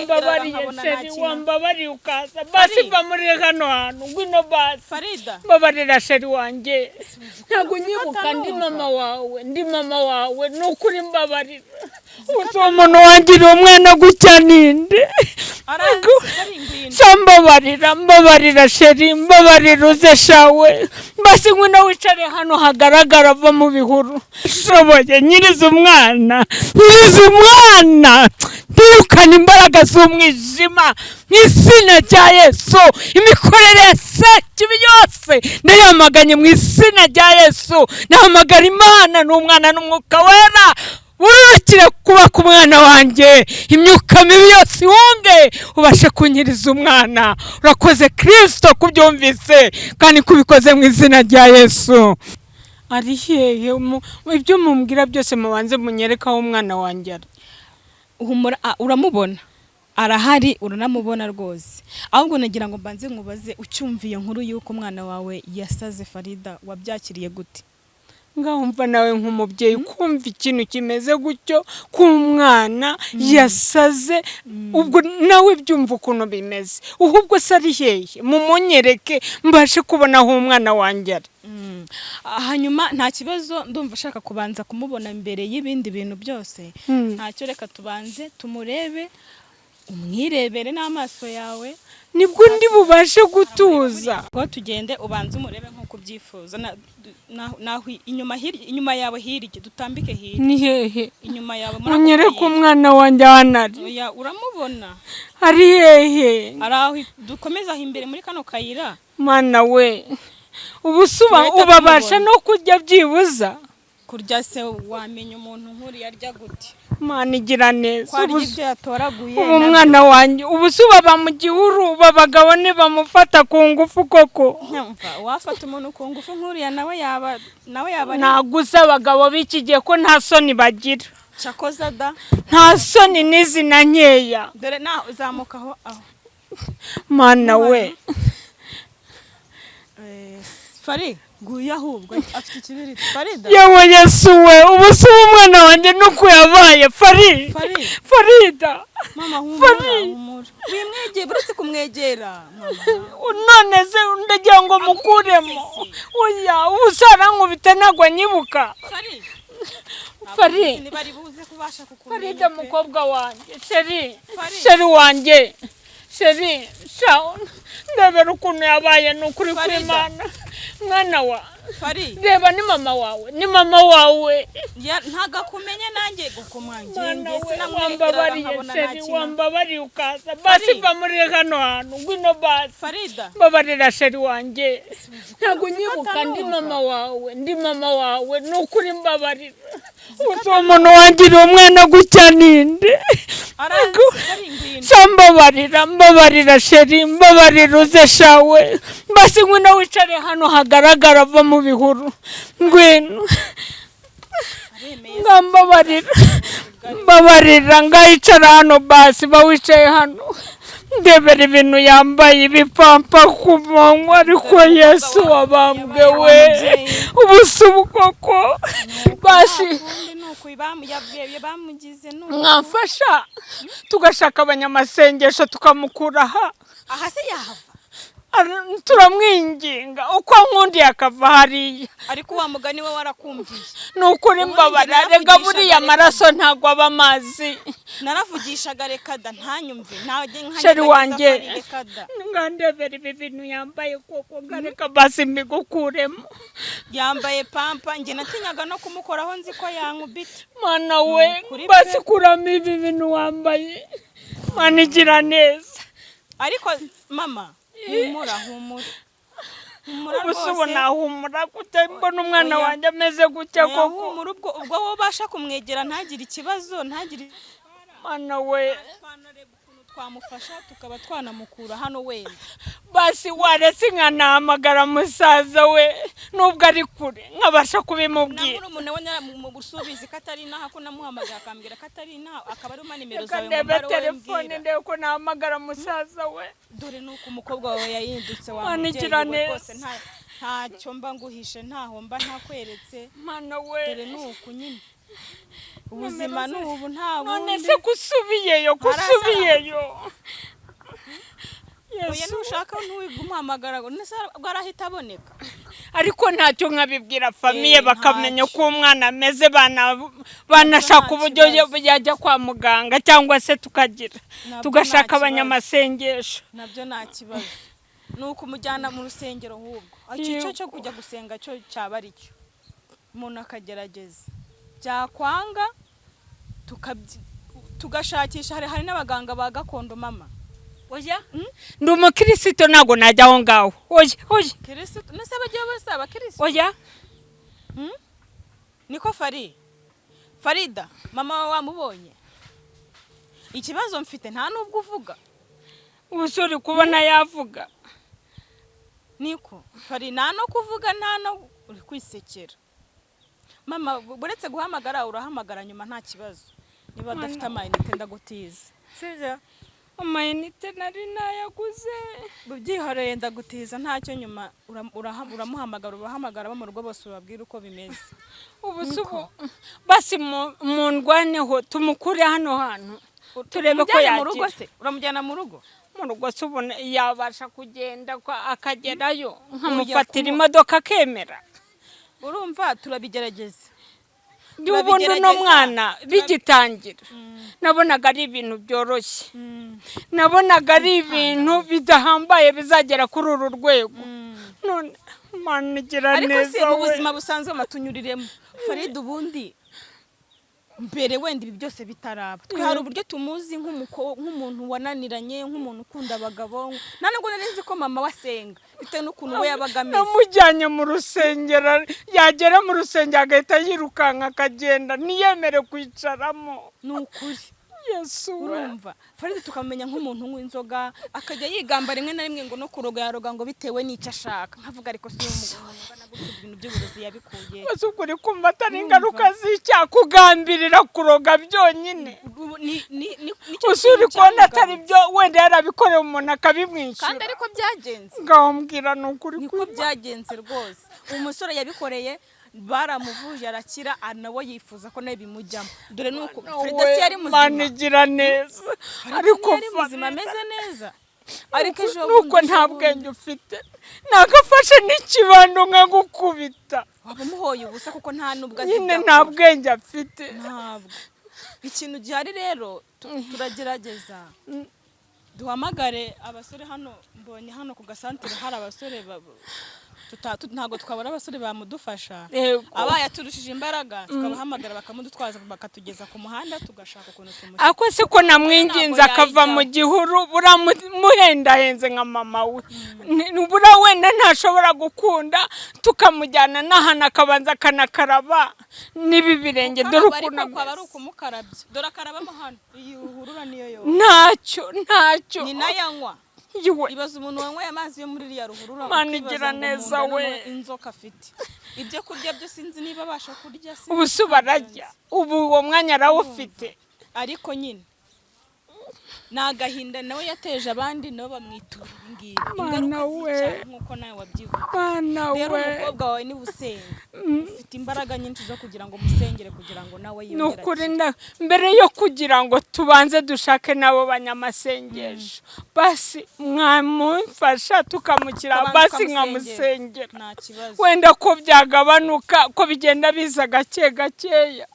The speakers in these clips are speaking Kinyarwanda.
Wambabariye nkabona chéri, ntakina. Wambabariye ukaza basi. Fari. Va muri hano hantu, ngwino basi. Farida. Mbabarira chéri wanjye, ntabwo unyibuka? Ndi atanumva. mama wawe, ndi mama wawe, ni ukuri mbabarira. Ubu uwo muntu wangiriye umwana gutya ninde? Aranzi, Fari, ngwino. Sha, mbabarira, mbabarira chéri, mbabarira uze shawe basi, ngwino wicare hano hagaragara, va mu bihuru. Shoboye nyiriza umwana, nyiriza umwana, ndirukana imbaraga z'umwijima mu izina rya Yesu. Imikorere ya Sekibi yose ndayamaganye mu izina rya Yesu. Nahamagara Imana n'Umwana n'Umwuka Wera, burukire kuba ku mwana wanjye. Imyuka mibi yose ihunge, ubashe kunyiriza umwana. Urakoze Kirisito kubyumvise kandi kubikoze mu izina rya Yesu. Ari hehe? Ibyo mumbwira byose, mubanze munyereke aho umwana wanjye ari. Humura, uramubona, arahari, uranamubona rwose. Ahubwo nagira ngo mbanze nkubaze, ucyumva iyo nkuru y'uko umwana wawe yasaze, Farida, wabyakiriye gute? Ngaho mva nawe nk'umubyeyi, kumva ikintu kimeze gutyo k'umwana yasaze, ubwo nawe byumva ukuntu bimeze. Ahubwo se ari hehe? Mumunyereke mbashe kubona aho umwana wanjye ari. Hanyuma nta kibazo, ndumva ushaka kubanza kumubona mbere y'ibindi bintu byose. Ntacyo, reka tubanze tumurebe, umwirebere n'amaso yawe. Nibwo ndi bubashe gutuza. Ngo tugende, ubanze umurebe nk'uko ubyifuza. Naho inyuma hirya, inyuma yawe hirya, dutambike hirya. Ni hehe? Inyuma yawe muri ako Munyereke kayira. umwana wanjye ahantu ari. Oya, uramubona. Ari hehe? Ari aho, dukomeze aho imbere muri kano kayira. Mwana we, ubu se uba Turahita ubabasha tumubona. no kurya byibuza? Kurya se, wamenya umuntu nk'uriya arya gute? Mana igira neza. Ko arya Ubu ibyo yatoraguye. ubu Nabyo. umwana wanjye, ubu se baba mu gihuru, ubu abagabo ntibamufata ku ngufu koko? Nyumva, wafata umuntu ku ngufu nk'uriya, nawe yaba ari Ntabwo uzi abagabo b'iki gihe ko nta soni bagira. Cyakoza da. Nta soni n'izi na nkeya. Dore naho uzamuka aho aho. Mana we! Fari, nguyu, ahubwo afite ikibiriti, Farida. Yewe Yesu we! Ubu se ubu umwana wanjye nuko yabaye, Fari? Fari. Farida! Mama, humura. Fari. Humura, wimwegeye, uretse kumwegera mama. None se ndagira ngo mukuremo? Oya, ubu se arankubita, ntabwo anyibuka. Fari. Fari. Ntibari buze kubasha kukumenya Farida. pe. Mukobwa wanjye, chéri. Fari. Chéri wanjye, chéri, sha, ndebera ukuntu yabaye, ni ukuri Farida. kw'Imana, mwana wa Fari. Reba, ni mama wawe, ni mama wawe. Ntago akumenye, nanjye gukomwanjye. Mwana Njye we, sinamwegera wambabariye nkabona chéri, ntakina. wambabariye ukaza basi. Fari. Va muri hano hantu, ngwino basi. Farida. Mbabarira chéri wanjye, ntabwo unyibuka? Ndi atanumva. mama wawe, ndi mama wawe, ni ukuri mbabarira. Ubu uwo muntu wangiriye umwana gutya ninde? Aranzi, Fari, ngwino. Sha, mbabarira, mbabarira chéri, mbabarira uze shawe basi, ngwino wicare hano hagaragara, va mu bihuru, ngwino. Aremeye. Nga mbabarira, mbabarira, ngayicara hano basi, ba wicaye hano. Ndebera ibintu yambaye, ibipampa ku manywa, ariko Yesu wabambwe we! Ubu si ubwoko basi. Kundi ni uku bamugize ni uku. Mwamfasha tugashaka abanyamasengesho tukamukura aha. Aha se yahava? Turamwinginga uko nkundi akava hariya. Ariko wa mugani we warakumviye. Ni ukuri. Ubundi Mbabara njye rega, buriya naravugishaga. Amaraso ntabwo aba amazi. Naravugishaga, reka da, ntanyumve, ntajye. Chéri wanjye. Reka da. Ngandebera ibi bintu yambaye koko, ngareka basi mbigukuremo. Yambaye pampa, njye natinyaga no kumukoraho, nzi ko yankubita. Mana we! Ukuri Basi pe. kuramo ibi bintu wambaye. Mana igira neza. Ariko mama, humura, humura, humura. Ubu se Rwose. ubu nahumura gute mbona umwana Oya. wanjye ameze gutya Oya, koko? humura, ubwo wowe ubasha kumwegera ntagire ikibazo, ntagire Mana we! Twanareba ukuntu twamufasha, tukaba twanamukura hano wenda. Basi waretse nkanahamagara musaza we, nubwo ari kure, nkabasha Na kubimubwira. Murumuna we naramusubiza ko atari inaha, ko namuhamagaye akambwira ko atari inaha, akaba arimo nimero Reka zawe ngo ndebe mbare wowe telefone, mbwira. ndebe ko nahamagara musaza we. Dore nuko umukobwa wawe yahindutse, wa Mana mubyeyi igira we. neza. Rwose ntacyo mba nguhishe, ntaho mba ntakweretse. Mana we! Dore nuku nyine. Ubuzima ni ubu, nta None bundi. se kusubiyeyo, kusubiyeyo? Oya. Yesu. Nushaka ntuwiga umuhamagara ngo nese ubwo arahita aboneka. Ariko ntacyo, nkabibwira famille bakamenya Ntacyo. uko umwana ameze, banashaka Nta uburyo kibazo. yajya kwa muganga, cyangwa se tukagira Nabyo tugashaka nta kibazo. abanyamasengesho. Nabyo nta kibazo, ni ukumujyana mu rusengero ahubwo. Icyo cyo kujya gusenga cyo cyaba ari cyo, umuntu akagerageza, byakwanga tugashakisha. Hari n'abaganga ba gakondo, mama. Oya, ndi umukirisito, ntabwo najya aho ngaho, oya, oya. Kirisitu nese abagiye bose abakirisitu? Oya. Niko Farida, mama wawe wamubonye? Ikibazo mfite, nta nubwo uvuga. Ubu uri kubona yavuga? Niko Fari, nta no kuvuga, nta no uri kwisekera. Mama, uretse guhamagara, urahamagara nyuma, nta kibazo. Niba adafite amayinite ndagutiza, sibyo? Amayinite nari nayaguze. Ubyihoreye, ndagutiza, ntacyo. Nyuma uramuhamagara, urahamagara abo mu rugo bose, ubabwire uko bimeze. Ubu se ubu basi mundwaneho tumukure hano hantu, turebe ko Umujyane mu rugo. yakira. Se uramujyana mu rugo? Mu rugo se ubona yabasha kugenda ko akagerayo, nkamufatira Oya, imodoka akemera? Urumva, turabigerageza. Ubundi uno Turabigerageza. mwana bigitangira nabonaga ari ibintu byoroshye, nabonaga ari ibintu bidahambaye bizagera kuri uru rwego. None Mana igira Ariko neza se mu we. buzima busanzwe, amatunyuriremo Farida, ubundi mbere wenda ibi byose bitaraba, twe hari uburyo tumuzi nk'umuntu wananiranye, nk'umuntu ukunda abagabo. Nta nubwo nari nzi ko mama we asenga, bitewe n'ukuntu we yabaga ameze. Namujyanye mu rusengero, yagera mu rusengero agahita yirukanka akagenda, ntiyemere kwicaramo. Ni ukuri. Yesu we. Urumva Farida, tukamenya nk'umuntu unywa inzoga, akajya yigamba rimwe na rimwe ngo no kuroga yaroga, ngo bitewe n'icyo ashaka. Nkavuga, ariko si umugabo ungana gutya, ibintu by'uburozi yabikuye? Maze ubwo uri kumva atari ingaruka z'icyaha kugambirira kuroga byonyine? Ubu nicyo Gusa uri kintu kubona atari cyamugarutse. byo, wenda yarabikoreye umuntu akabimwishyura. Kandi ariko byagenze. Ngaho mbwira, ni ukuri Niko byagenze rwose. Umusore yabikoreye baramuvuje arakira, nawe yifuza ko nawe bimujyamo. Dore nuko Frida si yari muzima. Mana igira neza. Ariko Ariko yari muzima, ameze neza, ariko ejo nuko bundi, nta ejo bundi, bwenge ufite, nagafashe n'ikibando nkagukubita. Waba umuhoye ubusa, kuko nta nubwo azi Nyine ibyo nta akora. bwenge afite. Ntabwo ikintu gihari rero, turagerageza duhamagare abasore hano. Mbonye hano ku gasantere hari abasore ntabwo twabura abasore bamudufasha. Yego. Abaye aturushije imbaraga, tukabahamagara bakamudutwaza, bakatugeza ku muhanda, tugashaka ukuntu tumushyira. Ako se ko namwinginze Ntabwo akava mu yayijyaho. gihuru, buramuhendahenze nka mama we. Buriya wenda ntashobora gukunda, tukamujyana n'ahantu akabanza akanakaraba n'ibi birenge, dore Gukaraba ukuntu ariko kwaba ari ameze. ukumukarabya. Dore akarabamo hano, iyi ruhurura niyo yose. Ntacyo, ntacyo. Ni nayo anywa. Iwe. Ibaza umuntu wanyweye amazi yo muri iriya ruhurura, Mana ukibaza igira ngo neza mu nda we. noneho inzoka afite. Ibyo kurya byo sinzi niba abasha kurya, sinzi. Ubu se ubu ararya? Ubu uwo mwanya arawufite? Ariko nyine ni agahinda nawe yateje abandi, nabo bamwitura ibi ngibi, Mana ingaruka we. z'icyaha nk'uko nawe wabyivuga. Mana Rero we. umukobwa wawe niba usenga, ufite imbaraga nyinshi zo kugira ngo umusengere, kugira ngo nawe Ni yongere ukuri akire. Mbere yo kugira ngo tubanze dushake n'abo banyamasengesho, basi mwamufasha tukamukira. Ukabanza Basi ukamusengera. nkamusengera. Nta kibazo. Wenda ko byagabanuka, ko bigenda biza gake gakeya.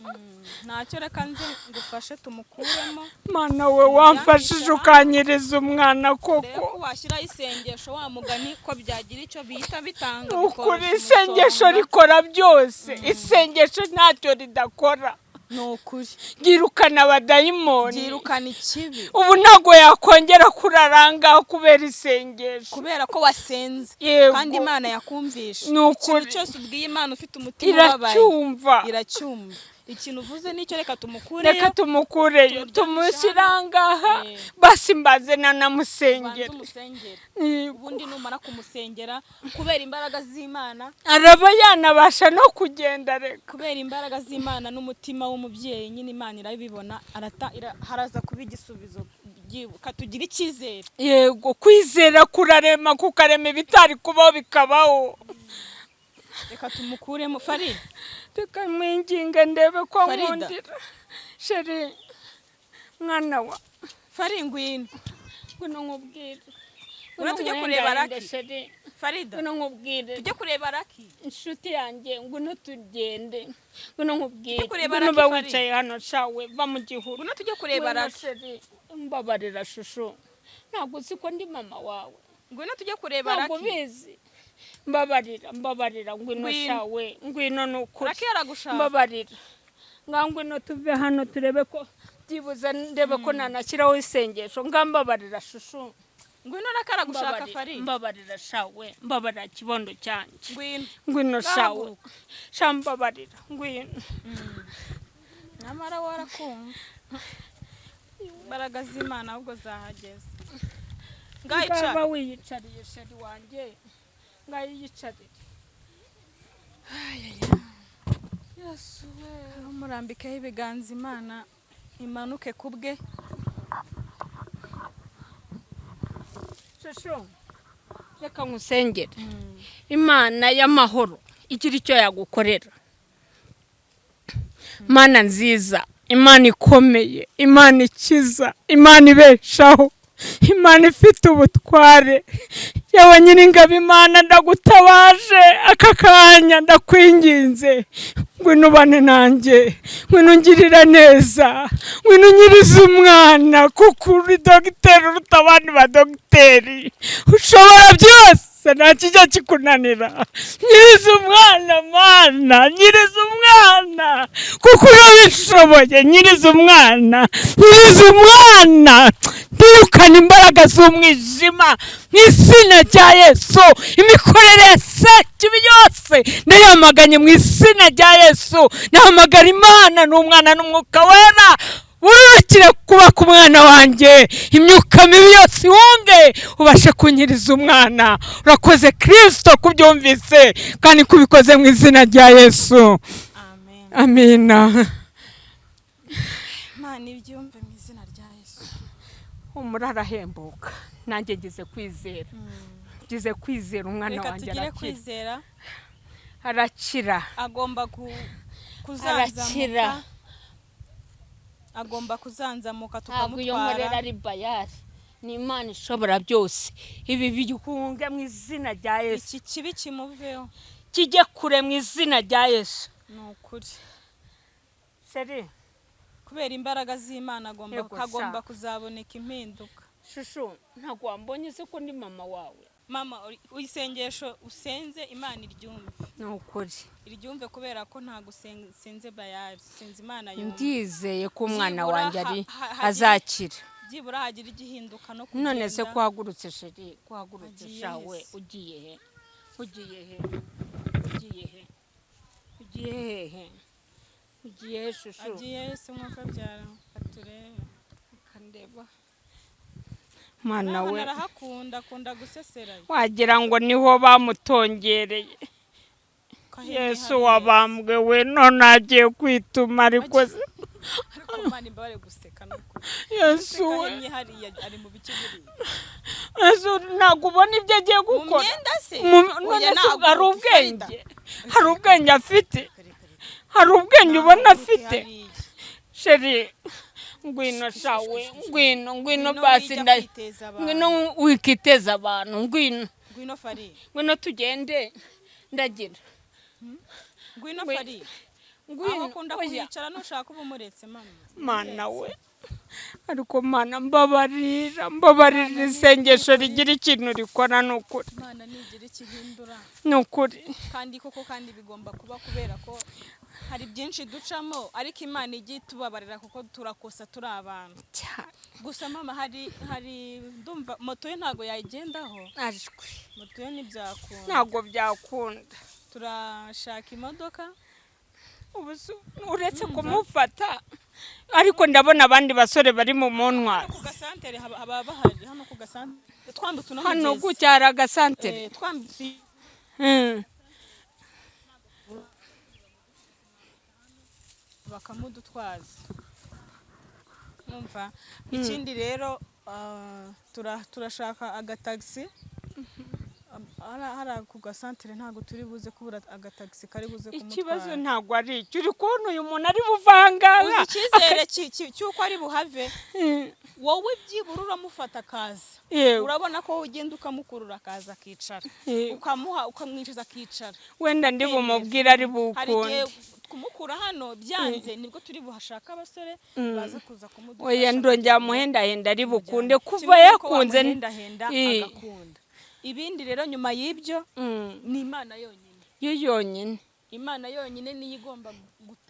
Ntacyo, reka nze ngufashe tumukuremo. Mana we, wamfashije ukanyiriza umwana Rero koko. ko washyiraho isengesho, wa mugani, ko byagira icyo bihita bitanga, Ni ukuri, bikoroshya isengesho umusonga. rikora byose, isengesho ntacyo ridakora. Ni ukuri. Ryirukana abadayimoni. Byirukana ikibi. Ubu ntabwo yakongera kuraranga kubera isengesho. Kubera ko wasenze. Yego. Kandi Imana yakumvisha. Ni ukuri. Ikintu cyose ubwiye Imana ufite umutima ubabaye, Iracyumva. iracyumva. Ikintu uvuze nicyo. Reka tumukureyo. Reka tumukureyo. Tumuryamishe. Tumushyire ahangaha. Basi mbaze Ubanze nanamusengera. umusengere. Yego. Ubundi numara kumusengera, kubera imbaraga z'Imana, araba yanabasha no kugenda reka. Kubera imbaraga z'Imana n'umutima w'umubyeyi nyine, Imana irabibona, haraza kuba igisubizo. Katugira icyizere. Yego, kwizera kurarema, kukarema ibitari kubaho bikabaho. Reka tumukuremo, Farida. Reka mwinginge ndebe ko Farida. nkundira. Chéri, mwana wa Fari, ngwino. Ngwino nkubwire. Ngwino tujye kureba Lucky. Chéri, Farida, ngwino nkubwire. Tujye kureba Lucky. Inshuti yanjye, ngwino tugende, ngwino nkubwire. Tujye kureba Ngwino Lucky, uba Fari. wicaye hano shawe, va mu gihuru. Ngwino tujye kureba Ngwino, Lucky. Chéri, mbabarira chouchou, ntabwo uzi ko ndi mama wawe? Ngwino tujye kureba Ntabwo Lucky. ubizi? Mbabarira, mbabarira, ngwino. Ngwino. Shawe, ngwino ni ukuri. Lucky aragushaka. Mbabarira, nga ngwino tuve hano, turebe ko byibuze ndebe ko nanashyiraho isengesho. Nga mbabarira chouchou. Ngwino, Lucky aragushaka. Mbabarira, Fari, mbabarira shawe, mbabarira kibondo cyanjye. Ngwino. Ngwino shawe. Ngahaguruka. Sha, mbabarira, ngwino. Nyamara warakumva imbaraga z'Imana ahubwo zahageze. Ngaba Ngayicara. wiyicariye, chéri wanjye, ngayiyicarire. Yesu we! Murambikeho ibiganza, Imana imanuke ku bwe. Chouchou, reka nkusengere, Imana y'amahoro igira icyo yagukorera. Mana nziza, Imana ikomeye, Imana ikiza, Imana ibeshaho, Imana ifite ubutware, yewe Nyiringabo Imana, ndagutabaje aka kanya, ndakwinginze, ngwino ubane nanjye, ngwino ungirira neza, ngwino unyirize umwana, kuko uri dogiteri uruta abandi ba dogiteri, ushobora byose, nta kijya kikunanira. Nyiriza umwana, Mana, nyiriza umwana, kuko urabishoboye. Nyiriza umwana, nyiriza umwana. Ndirukana imbaraga z'umwijima mu izina rya Yesu. Imikorere ya sekibi yose ndayamaganye mu izina rya Yesu. Nahamagara Imana n'Umwana n'Umwuka Wera, burukire kuba ku mwana wanjye, imyuka mibi yose ihunge, ubashe kunyiriza umwana. Urakoze Kirisito kubyumvise kandi kubikoze mu izina rya Yesu. Amen. Amina. Imana ibyumve mu izina rya Yesu. Humura, arahembuka. Nanjye ngize kwizera, ngize kwizera, umwana Reka wanjye tugire arakira. kwizera. Arakira. Agomba Arakira. kuzanzamuka, agomba kuzanzamuka, Ntabwo iyo nkorera tukamutwara. ari bayari, ni Imana ishobora byose. Ibi bihunge mu izina rya Yesu. Iki kibi kimuveho. Kijye kure mu izina rya Yesu. Ni ukuri. Chéri. Kubera imbaraga z'Imana agomba Yego, hagomba sha. kuzaboneka impinduka. Chouchou, ntabwo wambonye se ko ndi mama wawe? Mama, isengesho usenze Imana iryumve. Ni ukuri. Iryumve, kubera ko ntabwo usenze bayari, usenze Imana yumve. Ndizeye ko umwana Byibura wanjye ari azakira. Byibura hagira igihinduka no None se kugenda. kuhagurutse, chéri, kuhagurutse? Agiye Shawe. hese? Ugiye he? Ugiye he? Ugiye he? Ugiye hehe? Ugiye he, chouchou? Agiye se nk'uko abyara turebe. Kandeba, mwana we. Arahakunda, akunda gusesera. Wagira ngo niho bamutongereye. Ko ahemye Yesu hariya. wabambwe we, none agiye kwituma, ariko se Ariko Mana imbabare, guseka ni ukuri. Yesu Guseka. we! Ahemye hariya, ari mu bice buriya. Yesu, ntabwo ubona ibyo agiye Mu gukora? myenda se? None Oya, se ntabwo hari Farida. ubwenge, hari ubwenge afite? Hari ubwenge ubona afite? Hariya. Chéri, ngwino shawe, ngwino, ngwino. Ngwino, Basi wijya nda kwiteza abantu. Ngwino, wikiteza abantu, ngwino. Ngwino, Fari. Ngwino tugende, ndagira Ngwino, Fari. Aho Ngwino. akunda Oya. kuhicara, nushaka uba umuretse, mama. Mana we, ariko Mana, mbabarira, mbabarira, isengesho rigira ikintu rikora, ni ukuri. Imana nigira ikihindura. Ni ukuri. Kandi koko, kandi bigomba kuba, kubera ko hari byinshi ducamo, ariko Imana ijya itubabarira kuko turakosa, turi abantu. Cyane. Gusa mama, hari ndumva moto ye ntabwo yayigendaho. Ajwi. Moto ye ntibyakunda. Ntabwo byakunda. Turashaka imodoka. Ubu se uretse kumufata, ariko ndabona abandi basore bari mu muntwazi. Hano ku gasantere haba bahari, hano ku gasantere twambutse uno Hano mugezi. gutya hari agasantere. Twambutse. Bakamudutwaza. Numva ikindi rero, turashaka agatagisi. Hariya ku gasantere ntabwo turi buze kubura agatagisi kari buze kumutwara. Ikibazo ntabwo ari icyo. Uri kubona uyu muntu ari buvangara. Uzi icyizere cy'uko ari buhave? Wowe byibura uramufata akaza. Yewe. Urabona ko ugenda ukamukurura akaza akicara. Yego. Ukamuha, ukamwinjiza akicara. Wenda ndi bumubwire ari Hari igihe bukunde. kumukura hano byanze, nibwo turi buhashake abasore baza kuza kumudufasha. Oya, ndongera muhendahenda ari bukunde kuva Kimwe n'uko yakunze. wamuhendahenda agakunda. Ibindi rero nyuma y'ibyo ni Imana yonyine. Yo yonyine. Imana yonyine niyo igomba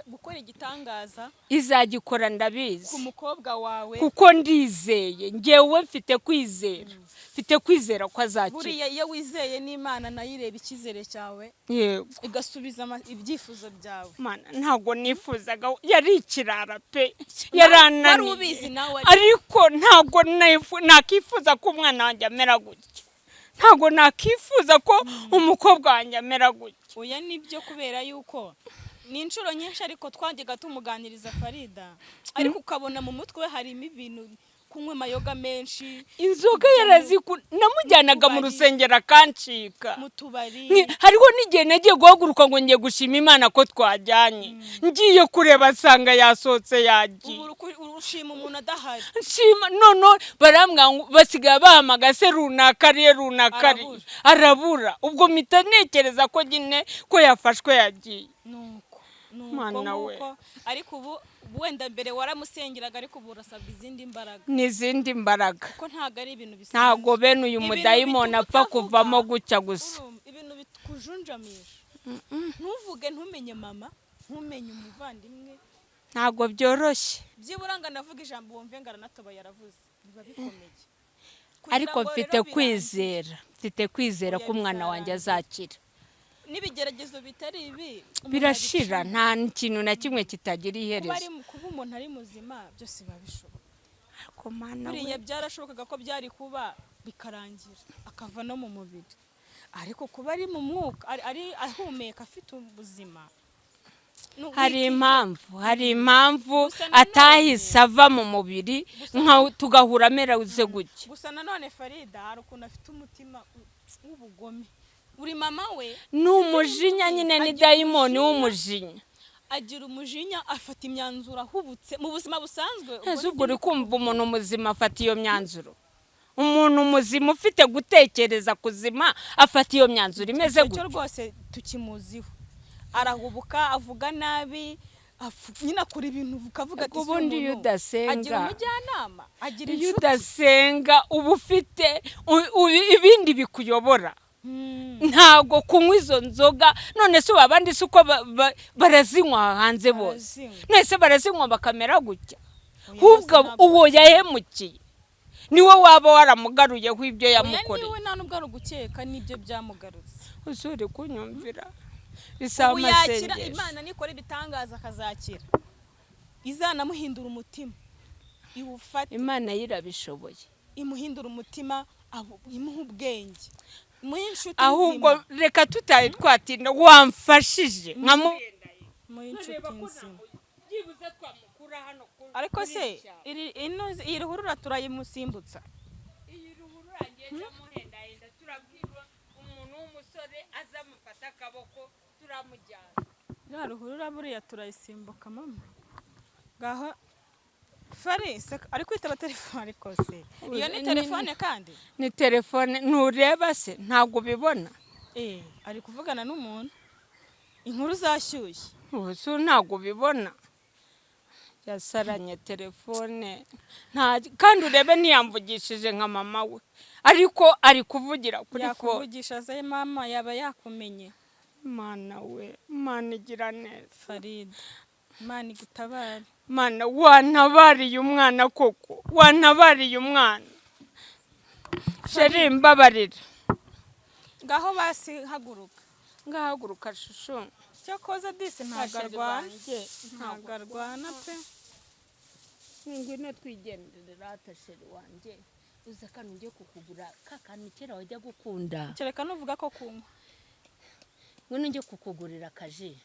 gukora igitangaza Izagikora, ndabizi. ku mukobwa wawe. Kuko ndizeye, ngewe mfite kwizera, mfite kwizera ko azakira. Buriya iyo wizeye n'Imana nayo ireba icyizere cyawe, igasubiza ibyifuzo byawe. Mana, ntabwo nifuzaga, yari ikirara pe, yarananiye. Wari ubizi nawe. Ariko ntabwo nakifuza ko umwana wanjye amera gutya, ntabwo nakifuza ko umukobwa wanjye amera gutya. Oya, nibyo, kubera yuko ni inshuro nyinshi ariko twajyaga tumuganiriza Farida, ariko ukabona mu mutwe we harimo ibintu, kunywa amayoga menshi. Inzoga yaraziku, namujyanaga mu Tubari. rusengero akancika. Mu tubari. Hariho n'igihe nagiye guhaguruka ngo ngiye gushima Imana ko twajyanye, ngiye kureba asanga yasohotse yagiye. Ubu ushima umuntu adahari. Nshima none barambwira ngo basigaye bahamagara se runaka ariye runaka ariye. Arabura. Arabura. Ubwo mpita ntekereza ko nyine ko yafashwe yagiye. Nuko nuko Mana we. Nguko. Ariko ubu wenda mbere waramusengeraga, ariko ubu urasabwa izindi mbaraga. N'izindi mbaraga. Kuko ntabwo ari ibintu bisanzwe. Ntabwo bene uyu Ibintu mudayimoni bituma apfa utavuga. kuvamo gutya gusa. Urumva, ibintu bikujunjamisha, ntuvuge, ntumenye mama, ntumenye umuvandimwe. Ntabwo byoroshye. Byibura ngo anavuge ijambo wumve ngo aranatoba yaravuze, biba bikomeye. Kugira Ariko ngo mfite rero birangire. kwizera, mfite kwizera Oya, ko umwana wanjye bizarangira. azakira. N'ibigeragezo bitari ibi umuntu Birashira. abicamo. Nta kintu na kimwe kitagira Kuba iherezo. kuba umuntu ari muzima byose biba bishoboka. Ariko Mana we. Buriya byarashobokaga ko byari kuba bikarangira akava no mu mubiri, ariko kuba ari mu mwuka, ari ahumeka, afite ubuzima. Hari impamvu, hari impamvu Gusa nanone- atahise ava mu mubiri nka tugahura ameze gutya. Gusa nanone Farida hari ukuntu afite umutima w'ubugome, uri mama we. Ni umujinya nyine, ni Agira dayimoni umujinya. w'umujinya. Agira umujinya, afata imyanzuro ahubutse mu buzima busanzwe. Ubwo Ese ubwo uri kumva umuntu muzima afata iyo myanzuro? Umuntu muzima ufite gutekereza kuzima afata iyo myanzuro imeze Icyo gutya? rwose tukimuziho, arahubuka, avuga nabi, nyine akora ibintu ukavuga ati: Ariko "Si ubundi iyo umuntu." udasenga, Agira umujyanama, agira iyo inshuti. udasenga uba ufite ibindi bikuyobora. Ntabwo kunywa izo nzoga, none se ubu abandi si uko barazinywa hanze bose? Barazinywa. None se barazinywa bakamera gutya? Oya, Ahubwo bose ntabwo. uwo yahemukiye niwe waba waramugaruyeho ibyo Oya, yamukoreye. niwe, nta nubwo ari ugukeka, nibyo byamugarutse. Uzi uri kunyumvira, bisaba Ubu yakira. amasengesho. Imana nikora ibitangaza akazakira, izanamuhindura umutima iwufate. Imana yo irabishoboye. Imuhindura umutima, imuha ubwenge, imuhe inshuti Ahubwo nzima. reka tutari twatinda, wamfashije nkamu Imuhe inshuti nzima. Byibuze twamukura hano. Ariko se iyi ruhurura turayimusimbutsa? Iyi ruhurura ngiye ndamuhendahenda, turabwira umuntu w'umusore azamufata akaboko, turamujyana. Iriya ruhurura buriya turayisimbuka mama? Ngaho Fari ari kwitaba telefone, ariko se iyo ni telefone kandi? Ni telefone, ntureba se? Ntabwo ubibona? Eh, ari kuvugana n'umuntu, inkuru zashyushye. Ubu se ntabwo ubibona? Yasaranye telefone nta, kandi urebe ntiyamvugishije nka mama we, ariko ari kuvugira kuri phone. Yakuvugisha se mama yaba yakumenye? Mana we, Mana igira neza. Farida, Imana igutabare. Mana, wantabariye umwana koko, wantabariye umwana. Chérie, mbabarira. Ngaho basi haguruka. Ngahaguruka chouchou. Cyakoze disi ntabwo Chérie arwana. banjye, Ntabwo arwana pe. Ngwino twigendere rata chérie wanjye, uza kano ugiye kukugura ka kantu kera wajya gukunda. Kereka nuvuga ko kunywa. Ngwino njye kukugurira akaji.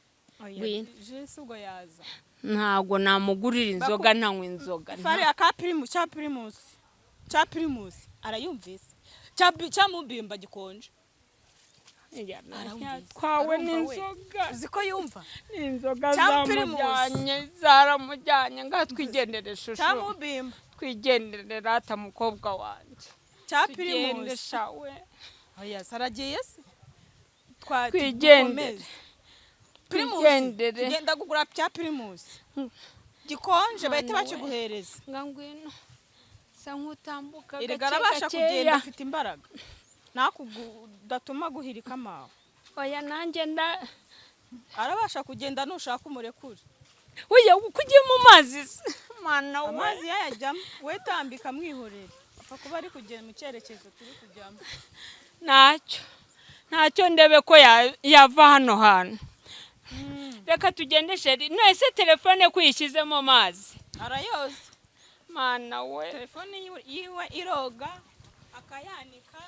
Oya, Ngwino. jisi ubwo yaza. Ntabwo namugurira inzoga, ntanywa inzoga. Fari aka Primus, cya Primus, cya Primus arayumvise, cya mubimba gikonje. Arumvise. Twawe Arumva we. n'inzoga. Uzi ko yumva? N'inzoga. Cya Primus. Zamujyanye, zaramujyanye. Ngaha twigendere, shushu. Cyamubimba. Twigendere rata, mukobwa wanjye. Cya Tugende. Primus. Shawe. Oya, saragiye se. Twa Twigendere. dukomeze. Primus. Twigendere. Tugenda kugura cya Primus gikonje, bahita Mwana we. bakiguhereza. Nga ngwino, sa nk'utambuka Erega gake. arabasha kugenda. Gakeya. Afite imbaraga, nakudatuma guhirika amawe. Oya, nanjye nda Arabasha kugenda, nushaka umurekure. Oya, uko ugiye mu mazi se mwana we? Amazi yayajyamo, we tambika mwihorere, apfa kuba ari kugenda mu cyerekezo turi kujyamo. Ntacyo, ntacyo, ndebe ko yava hano hantu. Reka tugende, chérie. None telefone ko uyishyizemo amazi? Arayoza. Mana we! Telefone yiwe iroga, akayanika,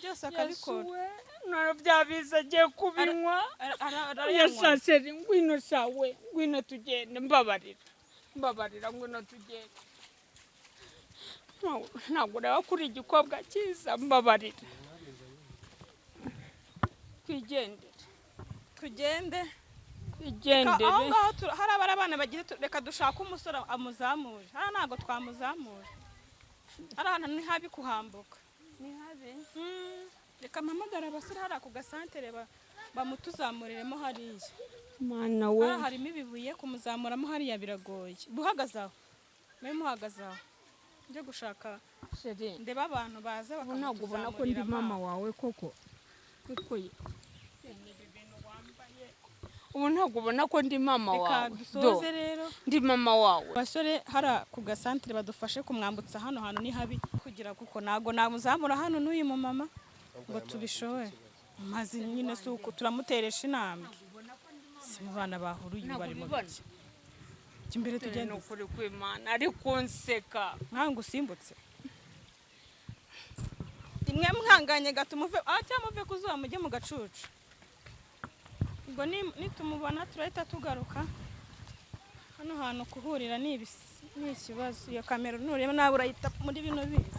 byose akabikora. Yesu we, none bya biza agiye kubinywa. Arayanywa. Oya chérie, ngwino shawe, ngwino tugende. Mbabarira, mbabarira, ngwino tugende. Ntabwo ureba ko uri igikobwa cyiza? Mbabarira, twigendere. Tugende. Twigendere. Aho ngaho hari abari abana bagize reka dushake umusore amuzamure. Hano ntabwo twamuzamura, hari ahantu ni habi kuhambuka. Ni habi. Reka mpamagare abasore hariya ku gasantere bamutuzamuriremo hariya. Mana we! Hariya harimo ibibuye, kumuzamuramo hariya biragoye. Buhagaze aho, mube muhagaze aho, njye gushaka Chérie, ndebe abantu baza ubu ntabwo ubona ko ndi bakamutuzamuriramo mama aho. wawe koko? Kuko ubu ntabwo ubona ko ndi mama Reka wawe? dusoze Do, rero. ndi mama wawe. Abasore hariya ku gasantere badufashe kumwambutsa hano hantu ni habi kugira, kuko ntabwo namuzamura hano n'uyu mumama ngo tubishobore. Maze nyine si uko turamuteresha intambwe, si mu bana bahuruye. Ntabwo Bari mu ubibona. biki? Jya imbere Ni tugende. ukuri kw'Imana, ari kunseka. Nkawe ngo usimbutse imwe mwanganye gato, muve ah, cyangwa muve ku zuba mujye mu gacucu. Ubwo nitumubona turahita tugaruka hano hantu. Kuhurira ni ikibazo. Iyo kamera nureba nawe urayita muri bino bizi.